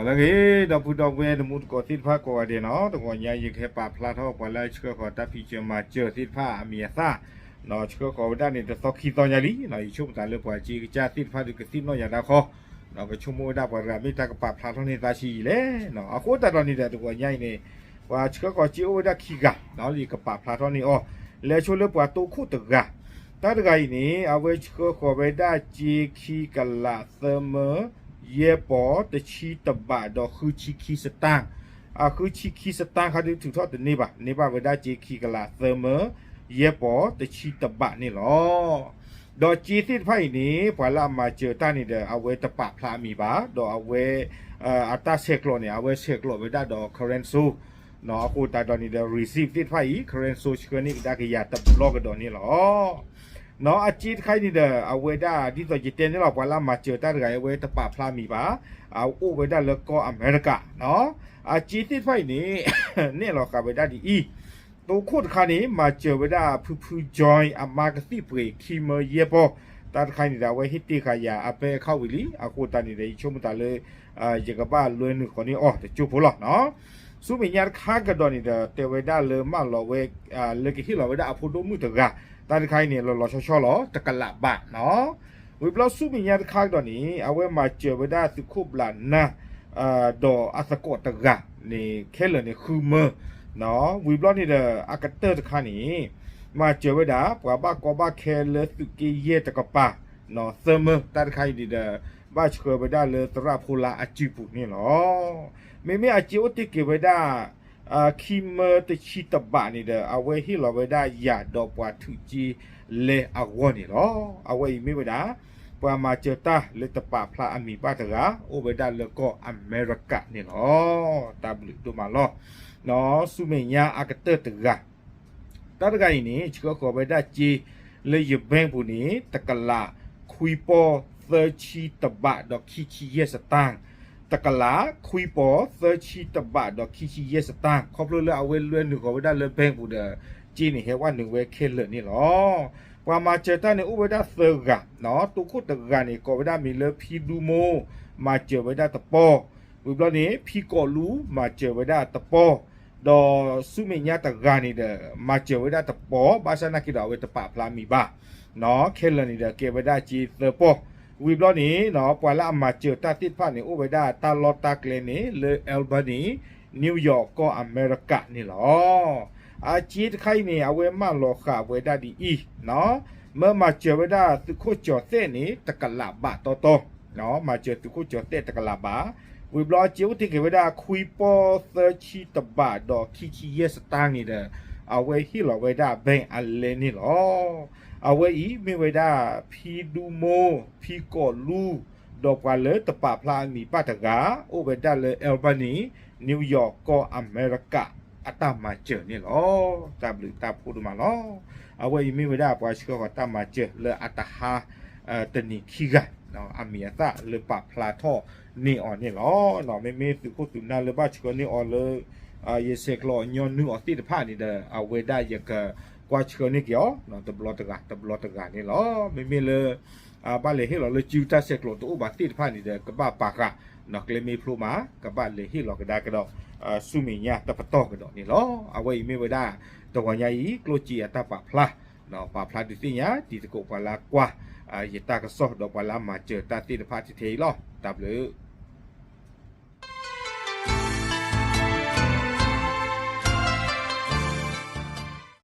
လၢအဂ့ၤ ဒီပုၢ်ဒီဝဲၢ်တံၤသကိးသ့ၣ်တဖၣ်ကိးဂၤဒဲးနီၤ, တဂီၤညါယကဟဲပာ်ဖျါထီၣ်ပှၤလၢအဆှၢဃီၤတၢ်ဖံးစၢၤမၤစၢၤသ့ၣ်တဖၣ်အမံၤအသၣ်, ဆှၢဃီၤဝဲဒၣ်န့ၣ်တသီခံသီညါလံ, ယဆိကမိၣ်သးလၢပှၤစ့ကစၢ်သ့ၣ်တဖၣ်ဒီးကသ့ၣ်နီၣ်ယၤဒၣ်ဃီ, ကဆိကမိၣ်ဝဲဒၣ်ပှၤတဂၤမ့ၢ်တၢ်ကပာ်ဖျါထီၣ်န့ၢ်သးဆံးယံာ်လဲၣ်, အဃိသတးဒီးန့ၣ်ဒီးတဂီၤညါအံၤန့ၣ်, ပှၤဆှၢဃီၤစ့အိၣ်ဝဲဒၣ်ခံဂၤ, ယကပာ်ဖျါထီၣ်န့ၢ်အီၤ, လဲၤဆိလၢပှၤတိခိၣ်တဂၤ, တၢ်တဂၤအံၤန့ၣ် အဝဲဆှၢဃီၤဝဲဒၣ်စ့ခံကလးသၢမၢ ယဲၢ်ပီၤ တဆံတဘးဒီးဃုဆံခံစတၢၣ်, အဃုဆံခံစတၢၣ်ခါဒုးထုးထီၣ်တန့ၢ်ဘၣ်, န့ၢ်ဘၣ်ဝဲဒၣ်စ့ခံကလးသၢမၢ ယဲၢ်ပီၤ တဆံတဘးန့ၣ်လီၤ. ဒီးစ့သ့ၣ်တဖၣ်အံၤန့ၣ် ပှၤလၢအမၤစၢၤတၢ်န့ၣ်ဒီး အဝဲတပာ်ဖျါအမံၤဘၣ်, ဒီးအဝဲ အတၢ်ဆဲးကျိးန့ၣ် အဝဲဆဲးကျိးဝဲဒၣ်ဒီး current စိ, အဃိသတးဒီးန့ၣ်ဒီး receipt သ့ၣ်တဖၣ်အံၤ current စိဆှၢန့ၢ်ကဒါက့ၤယၤတဘျီကဒီးန့ၣ်လီၤ. အစ့တခါအံၤန့ၣ်ဒီး အဝဲဒၣ်ဒ်သိးယတဲန့ၣ်လီၤ, ပှၤလၢအမၤစၢၤတၢ်တဂၤအံၤ အဝဲတပာ်ဖျါမံၤဘၣ်, အအိၣ်ဝဲဒၣ်လၢကီၢ်အမဲရကၤ, အစ့သ့ၣ်တဖၣ်အံၤန့ၣ် နဲၣ်လီၤဃာ်ဝဲဒၣ်ဒ်အံၤ, တိခိၣ်တခါန့ၣ် မၤစၢၤဝဲဒၣ်ဖုဖု Joy အမါကသံၣ်ပှ့ၤ ခံမၢ ယဲၢ်ပီၤ, တၢ်တခါအံၤန့ၣ်ဒီး အဝဲဟ့ၣ်တ့ၢ်ဃာ်ယၤအ bank account ဝံၤလံ, အဃိသတးန့ၣ်ဒီး ယဆိကမိၣ်သးလၢ ယကဘၣ်လွဲနုာ်ဃီၤန့ၢ်အီၤတကၠိဖိလီၤ. ဆူမဲာ်ညါတခါကဒီးန့ၣ်ဒီး တဲဝဲဒၣ်လၢမၢလီၤဝဲ လၢကဟ့ၣ်လီၤဝဲဒၣ်အဖိဒိၣ်မုၣ်တဂၤ, တၢ်တခါအံၤန့ၣ် လီၤလီၤဆီဆီလီၤ တကလးဘးနီၤ. ဝံၤဘျီဆူမဲာ်ညါတခါကဒီးန့ၣ် အဝဲမၤစၢၤဝဲဒၣ်သုးခိၣ်ဘျးနၢ် ဒီးအသကိးတဂၤန့ၣ် ခဲလၢာ်န့ၣ်ဃုမၢ, ဝံၤဘျီန့ၣ်ဒီး အကတၢၢ်တခါန့ၣ် မၤစၢၤဝဲဒၣ် ပှၤဘၣ်ကီဘၣ်ခဲလၢသုးက့ယဲၢ်တကပၤ သၢမၢ, တၢ်တခါအံၤန့ၣ်ဒီး ဘၣ်ဆှၢဝဲဒၣ်လၢသရၣ်ဖိလၢအစုပူၤန့ၣ်လီၤ. မ့မ့ၢ်အစ့အိၣ်တ့ၢ်က့ၤဝဲဒၣ် ခံမၢတဆံတဘးန့ၣ်ဒီး အဝဲဟ့ၣ်လီၤဝဲဒၣ်ယၤဒီးပှၤထုးက့လဲအဂီၢ်န့ၣ်လီၤ. အဝဲအံၤမ့ၢ်ဝဲဒၣ် ပှၤမၤစၢၤတၢ်လၢတပာ်ဖျါအမံၤဘၣ်တဂၤ အိၣ်ဝဲဒၣ်လၢကီၢ်အမဲရကၤန့ၣ်လီၤ. တၢ်ဘျုးဒိၣ်မးလီၤ. ဆူမဲာ်ညါအကတၢၢ်တဂၤ တၢ်တဂၤအံၤန့ၣ် ဆှၢဃီၤဝဲဒၣ်စ့လၢယ bank ပူၤန့ၣ် တကလးခွံပီၤသၢဆံတဘးဒီးခံဆံယဲၢ်စတၢ်, တကလးခွံပီၤသၢဆံတဘးဒီးခံဆံယဲၢ်စတၢ်, ခီဖျိလၢအဝဲလွဲနုာ်ဃီၤဝဲဒၣ်လၢ bank ပူၤဒီး စ့န့ၣ်ဟဲဝဲနုာ်ဝဲခဲလၢာ်န့ၣ်လီၤ. ပှၤမၤစၢၤတၢ်န့ၣ်အိၣ်ဝဲဒၣ်သၢဂၤ, တိခိၣ်တဂၤန့ၣ် ကိးဝဲဒၣ်မံၤလၢဖံဒူမိၢ်, မၤစၢၤဝဲဒၣ်တပီၤ, ဝံၤဘျီန့ၣ် ဖံကီးလူ မၤစၢၤဝဲဒၣ်တပီၤ, ဒီးဆူမဲာ်ညါတဂၤန့ၣ်ဒီး မၤစၢၤဝဲဒၣ်တပီၤ ဘၣ်ဆၣ်နာ်က့ဒီးအဝဲတပာ်ဖျါမံၤဘၣ်, ခဲလၢာ်န့ၣ်ဒီးကဲဝဲဒၣ်စ့သၢပီၤ, ဝံၤဘျီန့ၣ် ပှၤလၢအမၤစၢၤတၢ်သ့ၣ်တဖၣ်န့ၣ် အိၣ်ဝဲဒၣ်တၢ်လီၢ်တၢ်ကျဲန့ၣ် လၢ Albany, New York ကီၢ်အမဲရကၤန့ၣ်လီၤ. အစ့တခါအံၤန့ၣ် အဝဲမၢလီၤဃာ်ဝဲဒၣ်ဒ်အံၤ, မၢမၤစၢၤဝဲဒၣ်သုးခိၣ်ကၠီၤသဲးန့ၣ် တကလးဘးတီတီ, မၤစၢၤသုးခိၣ်ကၠီၤသဲးတကလးဘး, ဝံၤဘျီအစ့အိၣ်တ့ၢ်က့ၤဝဲဒၣ်ခွံပီၤသၢဆံတဘးဒီးခံဆံယဲၢ်စတၢ်န့ၣ်ဒီး အဝဲဟ့ၣ်လီၤဝဲဒၣ် bank အလဲန့ၣ်လီၤ. အဝဲအံၤမ့ၢ်ဝဲဒၣ် ဖံဒူမိၢ်, ဖံကီးလူ, ဒီးပှၤလၢတပာ်ဖျါအမံၤဘၣ်တဂၤ အိၣ်ဝဲဒၣ်လၢ Albany, New York ကီၢ်အမဲရကၤ အတၢ်မၤစၢၤန့ၣ်လီၤ. တၢ်ဘျုးတၢ်ဖှိၣ်ဒိၣ်မးလီၤ. အဝဲအံၤမ့ၢ်ဝဲဒၣ်ပှၤဆှၢဃီၤတၢ်မၤစၢၤလၢအတဟါ တနံၤခံဂၤ, အမံၤအသၣ်လၢပာ်ဖျါထီၣ်န့ၢ်အီၤန့ၣ်လီၤ. မ့မ့ၢ်သုးခိၣ်သုးနၢ်လၢဘၣ်ဆှၢန့ၢ်အီၤလၢ ယဆဲးကျိးညီနုၢ်အီၤသ့ၣ်တဖၣ်န့ၣ်ဒီး အဝဲဒၣ်ယကကွၢ်ဆှၢန့ၢ်က့ၤအီၤ တဘျီတဂၤ တဘျီတဂၤန့ၣ်လီၤ. မ့မ့ၢ်လၢ ဘၣ်လဲၤဟ့ၣ်လီၤလၢစုတၢ်ဆဲးကျိးတအိၣ်ဘၣ်သ့ၣ်တဖၣ်န့ၣ်ဒီး ကဘၣ်ပာ်ဃာ် ကျဲမ့ၢ်ဖျိမး ကဘၣ်လဲၤဟ့ၣ်လီၤကဒါကဒီး ဆူမဲာ်ညါတပတီၢ်ကဒီးန့ၣ်လီၤ. အဝဲအံၤမ့ၢ်ဝဲဒၣ် တဂီၤညါအံၤ ကျိၣ်စ့အတၢ်ပာ်ဖျါ ပာ်ဖျါဒုးသ့ၣ်ညါ တံၤသကိးပှၤလၢကွၢ် ယတၢ်ကစီၣ်ဒီးပှၤလၢမၤစၢၤတၢ်သ့ၣ်တဖၣ်ထဲအံၤလီၤ. တၢ်ဘျုး